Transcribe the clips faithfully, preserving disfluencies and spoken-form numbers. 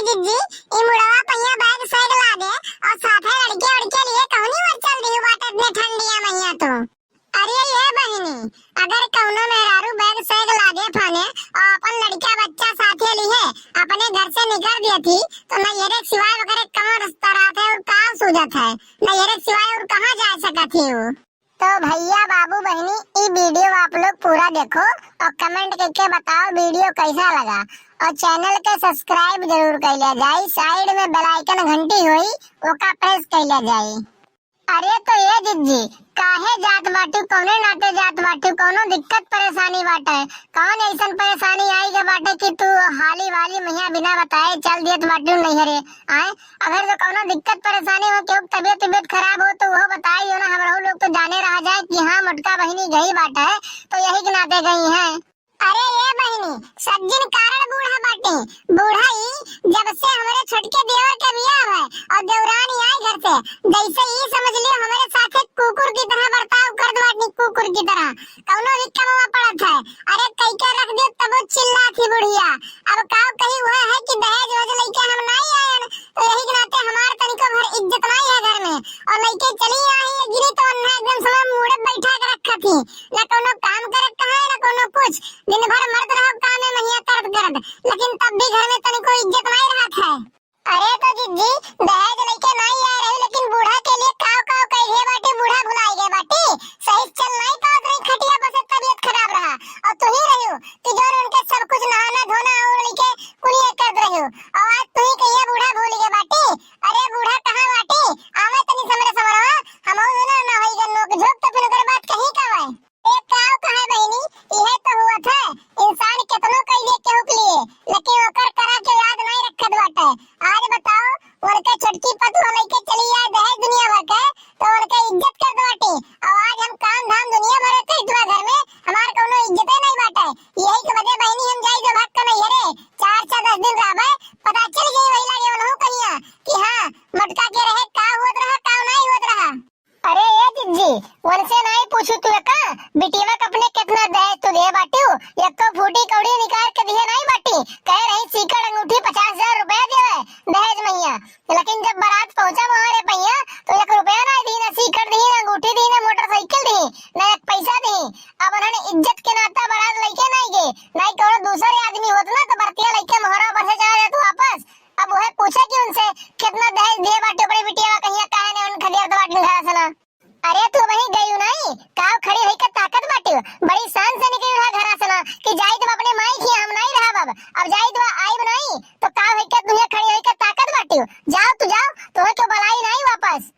जी, ई मुड़वा पहिया बैग सैग लादे और साथे लड़के उड़के लिए कहूनी ओर चल दिहु बाटे इतने ठंडिया महिया तू। अरे ये बहिनी, अगर कउनो मेहरारू बैग सैग लादे फाने और अपन लड़का बच्चा साथे लिहे अपने घर से निकर दियत ही, तो नैहरे के सिवाय ओकरे कउन रस्ता रहत है और का सूझत है? नैहरे के सिवाय और कहाँ जा सकत ही उ? तो भैया, बाबू, बहिनी, ई video आप लोग पूरा देखो और comment करके बताओ video कैसा लगा, और channel के subscribe जरूर कइले जाई। Side में bell icon घंटी होई, ओका press कइले जाई। अरे तो ये जिज्जी, काहे जात बाटू, कौने नाते जात बाटू, कौनो दिक्कत परेशानी बाटे? कौन ऐसन परेशानी आई के बाटे कि तू हाली वाली महिया बिना बताए चल दियत बाटू नैहरे? आए, अगर जो कौनो दिक्कत परेशानी हो, केहू के तबियत तबियत खराब हो, तो वो बताई हो ना, हमरहू लोग तो जाने रह जाए कि हाँ, मोटका बहिनी गई बाटे, तो यही के नाते गई हैं। अरे ये बहिनी, सज्जन कारण बूढ़ा बाटे। बूढ़ा ई जब से हमरे छोटके देवर के बियाह है और देवरानी आई घर से, जैसे ई समझ लियो हमरे साथे कुकुर की तरह बर्ताव करत बाटनी, कुकुर की तरह। कौनो भी कमवा पड़त है, अरे कई के रख दियो तबो चिल्लात ही बुढ़िया। अब का कही, वह है कि दहेज वहेज लइके हम नाई आयन, तो यही के नाते हमार तनिको भर इज्जत नाई है घर में। और लइके चली आई है गिरी तो अन्ना एकदम समय मुड़े बैठा के रखत ही, ना कौनो काम करे कहाँ है, ना कौनो कुछ। दिन भर मरत रहो काम में महिया करत करत, लेकिन तब भी घर में तनिको इज्जत नाई रहत है। अरे तो जिज्जी, दहेज लइके नाई आए रही, लेकिन बूढ़ा के लिए काव काव कइले बाटी, बूढ़ा भुलाई गए बाटी। सही से चल नाई पावत रही, खटिया पर से तबियत खराब रहा। और तू ही रहियो कि जो उनके सब कुछ नहाना धोना और लइके कुलिया करत रहियो। और आज तू ही कहिया बूढ़ा भूल गए बाटी। अरे बूढ़ा कहाँ बाटी? आवे तनी समरे समरवा, हम ना ना होई गन नोक झोंक तो फिर ओकर बात कहीं का आवे। ए, काव कहे बहिनी, इहे तो हुआ था, इंसान केतनो कइले केहू के लिए, लेकिन ओकर करा के याद नहीं रखत बाटे। आज बताओ, उनके छोटकी पतोह लइके चली आए दहेज दुनिया भर के, तो उनके इज्जत करत बाटी। और आज हम काम धाम दुनिया भर के करत बा घर में, हमार कौनो इज्जते नहीं बाटे। यही के वजह बहिनी हम जाई जो भाग के नैहरे, चार चार दस दिन रहबे, पता चल जाई वही लागे उनहू कहिया कि हाँ, मोटका के रहे का होत रहा, का नहीं होत रहा। अरे ए जिज्जी, उनसे नाई पूछू तू का? बिटिया के अपने कितना दहेज तू दे बाटू? एको फूटी कौड़ी निकाल के दिए नाई बाटी। कह रही सीकड़ अंगूठी पचास हजार रुपया देवे दहेज महिया, लेकिन जब बारात पहुंचा मोहरे पहिया तो एक रुपया ना दी, ना सीकड़ दी, ना अंगूठी दी, ना मोटरसाइकिल दी, ना एक पैसा दी। अब उन्होंने इज्जत के नाता बारात लइके नाई गए, नाई कौनो दूसरे आदमी होत ना तो बरतिया लइके मोहरा पर से चला जात वापस। अब वह पूछे कि उनसे कितना दहेज दिए बाटे बड़ी बिटिया का, कहिया काहे ने उनका दिया तो बाटे घरा से ना। अरे तू वहीं गई नहीं, काव खड़ी होई के ताकत बाटे, बड़ी शान से निकली रहा घरा से ना कि जाई तो अपने माई की हम नहीं रहा अब, अब जाई तो आई नहीं तो काव होई के तू खड़ी होई के ताकत बाटे, जाओ तू जाओ, तुम्हें क्यों बुलाई नहीं वापस।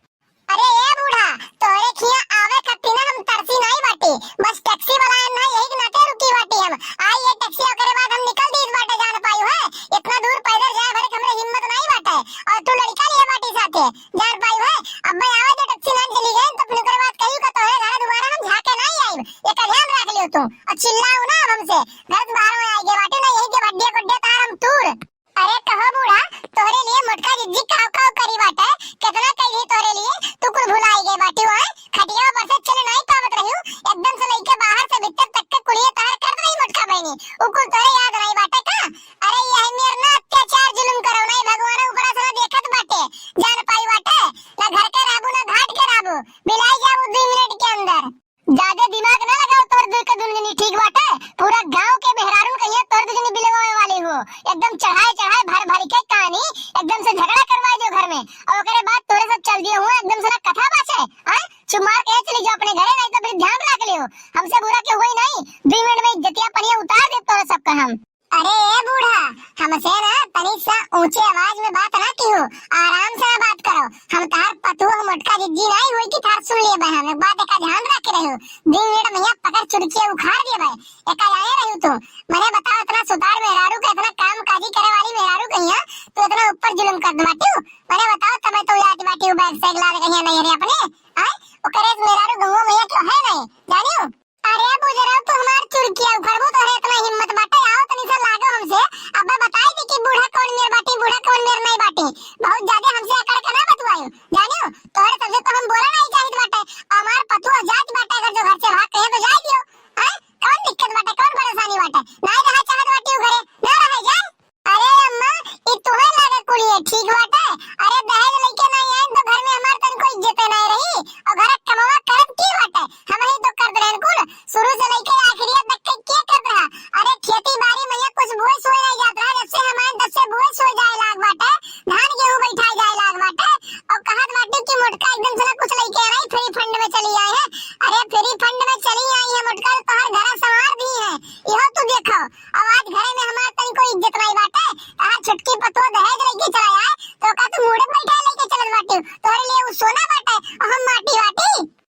अरे ए बूढ़ा, तोहरे खिया आवे खातिर ना हम तरसी नाई बाटी, बस टैक्सी वाला ना यही के नाते रुकी बाटी हम। आई ये टैक्सी, ओकरे बाद हम निकल दीस बाटे, जान पायू है। इतना दूर पैदल जाए भरे के हमरे हिम्मत नाई बाटे, और तू लड़का लिए बाटी साथे, जान पायू है। अब्बे आवे जो टैक्सी लाइन चली गए तो फिर ओकरे बाद कहियो का तोहरे घर दोबारा हम झाके नाई आइब, एकर ध्यान रख लियो तू। और चिल्लाओ ना अब हमसे, घर से बाहर में आई गए बाटे ना, यही के बड्डे गुड्डे तार हम तूर। अरे कहो बूढ़ा, तोहरे लिए मोटका जिज्जी काव काव करी बाटे, कितना कही तोहरे लिए, तू कुल भुलाई गए बाटी। वहाँ खटिया पर से चले नहीं पावत रहियो, एकदम से लइके बाहर से भीतर तक के कुलिये तहर करत रही मोटका बहिनी, उ कुल तोहरे याद नहीं बाटे का? अरे यही मेर ना अत्याचार जुलुम करो, नहीं भगवान ऊपरा से ना देखत बाटे, जान पाई बाटे, ना घर के रहबू ना घाट के रहबू, बिलाई जाबू दो मिनट के अंदर। ज्यादा दिमाग ना लगाओ, तोर दुई के दुल्हनी ठीक बाटे। पूरा गांव के मेहरारू कहिए तोर दुल्हनी बिलवावे वाली हो। एकदम चढ़ाए चढ़ाए भर भर के कहानी, एकदम से झगड़ा करवाए दियो घर में। और ओकरे बाद तोरे सब चल दिए हुए, एकदम से ना कथा बाचे। हाँ, चुप मार के चली जाओ अपने घरे, नहीं तो फिर ध्यान रख लियो, हमसे बुरा के हुई नहीं। दुई मिनट में इज्जतिया पनिया उतार दे तोरे सबका हम। अरे ए बूढ़ा, हमसे ना तनी सा ऊंचे आवाज में बात ना किहो, आराम से ना बात करो। हम तहार पतोह मोटका जिज्जी नाई होई कि थार सुन लिए बे हम। एक बात एका ध्यान रख के रहो, दो मिनट में यहाँ पकड़ चुरकिया उखाड़ दिए बे। एका आए रहो तू, मने बताओ इतना सुतार मेहरारू का, इतना काम काजी करे वाली मेहरारू कहिया, तू इतना ऊपर जुलम कर दो बाटियो। मने बताओ तब तो याद बाटियो बैग सैग लाद कहिया नहीं रे अपने, आए, ओकरे से मेहरारू गंगो मैया क्यों है नहीं, जानियो? अरे बुजरा, तू हमार चुरकिया उखड़बू, तोहरे इतना हिम्मत बाटे, आओ तनी सा लागो हमसे। अब्बे बताई दे कि बूढ़ा कौन मेर बाटी, बूढ़ा कौन मेर नहीं बाटी। बहुत ज्यादा हमसे अकड़ के ना बतुआयो, जानियो? तोहरे सबसे तो हम बोला नहीं चाहित बाटे। हमार पतोह जात बाटे, अगर जो घर से भाग कहे तो जाए दियो। हैं? कौन दिक्कत बाटे, कौन परेशानी बाटे? नहीं रहा चाहत बाटी उ घरे, ना रहे जाए। अरे अम्मा, ई तुहे लागे चला आए, तो का तू मुड़े बैठा लेके चलत बाटे? तोहरे लिए उ सोना बाटे, और हम माटी बाटी।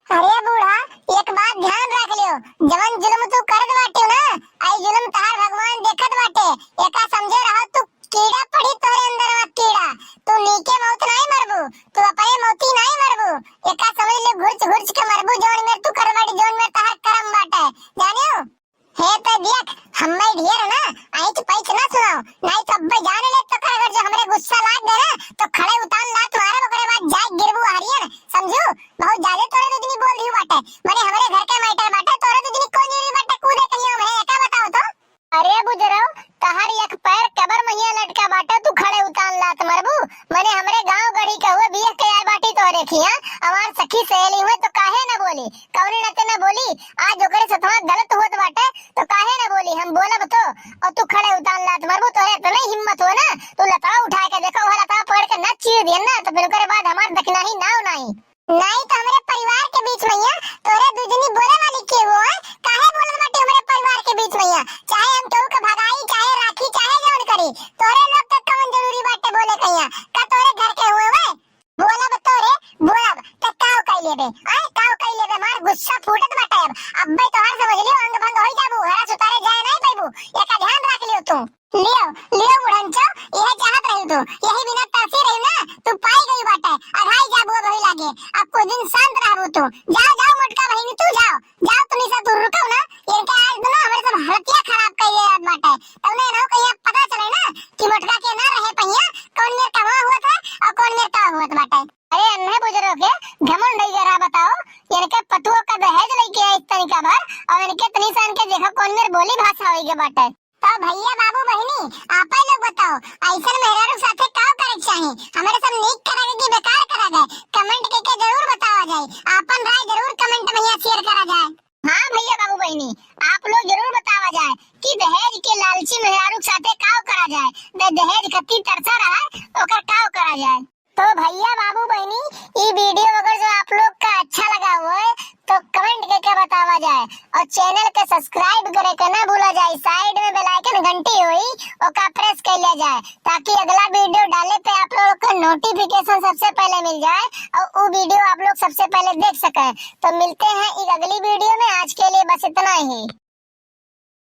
अरे बूढ़ा, एक बात ध्यान रख लियो, जवन जुल्म तू करत बाटे ना, आई जुल्म तहार भगवान देखत बाटे। एका समझे रहो, तू कीड़ा पड़ी तोहरे अंदर में कीड़ा। तू नीके मौत नाई मरबू, तू अपने मौती नाई मरबू। एका समझ ले, घुर्च घुर्च के मरबू, जौन में तू करवाड़ी, जौन में तहार करम बाटे, जानियो। हे तो देख, हम्मे ढेर ना आइच पाइच ना सुनाओ, नाई तो अब्बे जान ले तो कर, अगर जो हमरे गुस्सा लाग गए ना, तो खड़े उतान लात मारब, ओकरे बाद जाए गिरबू हरियन, समझू? बहुत ज्यादा तोरे दुजनी बोल रही बाटे, मने हमरे घर के मैटर बाटे, तोरे दुजनी कौन जरूरी बाटे कूदे कहियो में, एका बताओ तो। अरे बुजरऊ, तहर एक पैर कबर महिया लटका बाटे, तू खड़े उतान लात मरबू। मने हमरे गांव गढ़ी के हुए बियह के आए बाटी तोहरे खिया, हमार सखी सहेली हुए तो काहे न बोली, कौने नाते न बोली? आज ओकरे सथवा गलत होत बाटे तो काहे न बोली? हम बोलब तो, और तू खड़े उतान लात मरबू। तोहरे इतने हिम्मत हो ना, तू लतवा उठा के देखो, वह लतवा पकड़ के ना चीर दिए ना, तो फिर ओकरे बाद हमार दखिनाही नाव नाही। नाई तो हमरे परिवार के बीच में या तोरे दुजनी बोले वाली के हो है? काहे बोलत बाटे हमरे परिवार के बीच में या? चाहे हम केहू के भगाई, चाहे राखी, चाहे जौन करी, तोरे लोग के कौन जरूरी बाटे बोले के या? का तोरे घर के हुए हुए? बोलब तोरे, बोलब, त काव कई लेबे? आय, काव कई लेबे? मार गुस्सा फूटत बाटे अब। अब्बे तोहार समझ लियो, अंग भंग होई जाबू, हरा सुतारे जाए नहीं पैबू। एका ध्यान रख लियो तू। लियो, लियो बुढ़नचो, यह चाहत रही तू, यही बिना तरसी रही ना, तू पाई गई बाटे, अघाई जाबू अब होई लागे। अब कुछ दिन शांत रहबू तू। जाओ, जाओ मोटका बहिनी, तू जाओ, जाओ तुनी सा तू रुको ना, इनके आज ना हमरे सब हालतिया खराब कइले रहत बाटे। तब ना इन्हों को यह पता चले ना कि मोटका के ना रहे पहिया, कौन मेर कहाँ हुआ था और कौन मेर का हुआ बाटे। अरे अन्हे बुजुर्ग के घमंड है जरा बताओ, इनके पतुओ का दहेज लेके आए इस तरीका भर, और इनके तनी सा इनके देखो कौन मेर बोली भाषा होई के बाटे। तो भैया बाबू बहिनी, आपे लोग बताओ, ऐसन मेहरारू साथे का करे के चाही? हमरे सब नीक करा गए कि बेकार करा गए, comment के, के जरूर बतावा जाए। आपन राय जरूर comment में यहाँ share करा जाए। हाँ भैया बाबू बहिनी, आप लोग जरूर बतावा जाए कि दहेज के लालची मेहरारू साथे का करा जाए, द-, दहेज खत्ती तरसा रहा है, ओकर का करा जाए। तो भैया बाबू बहिनी, ई video अगर जो आप लोग का अच्छा लगा हुआ है तो comment करके बतावा जाए, और channel के subscribe करे के ना भूला जाए। Side में bell icon घंटी होई, ओका press कर लिया जाए, ताकि अगला video डाले पे आप लोग को notification सबसे पहले मिल जाए और वो video आप लोग सबसे पहले देख सके। तो मिलते हैं एक अगली video में, आज के लिए बस इतना ही।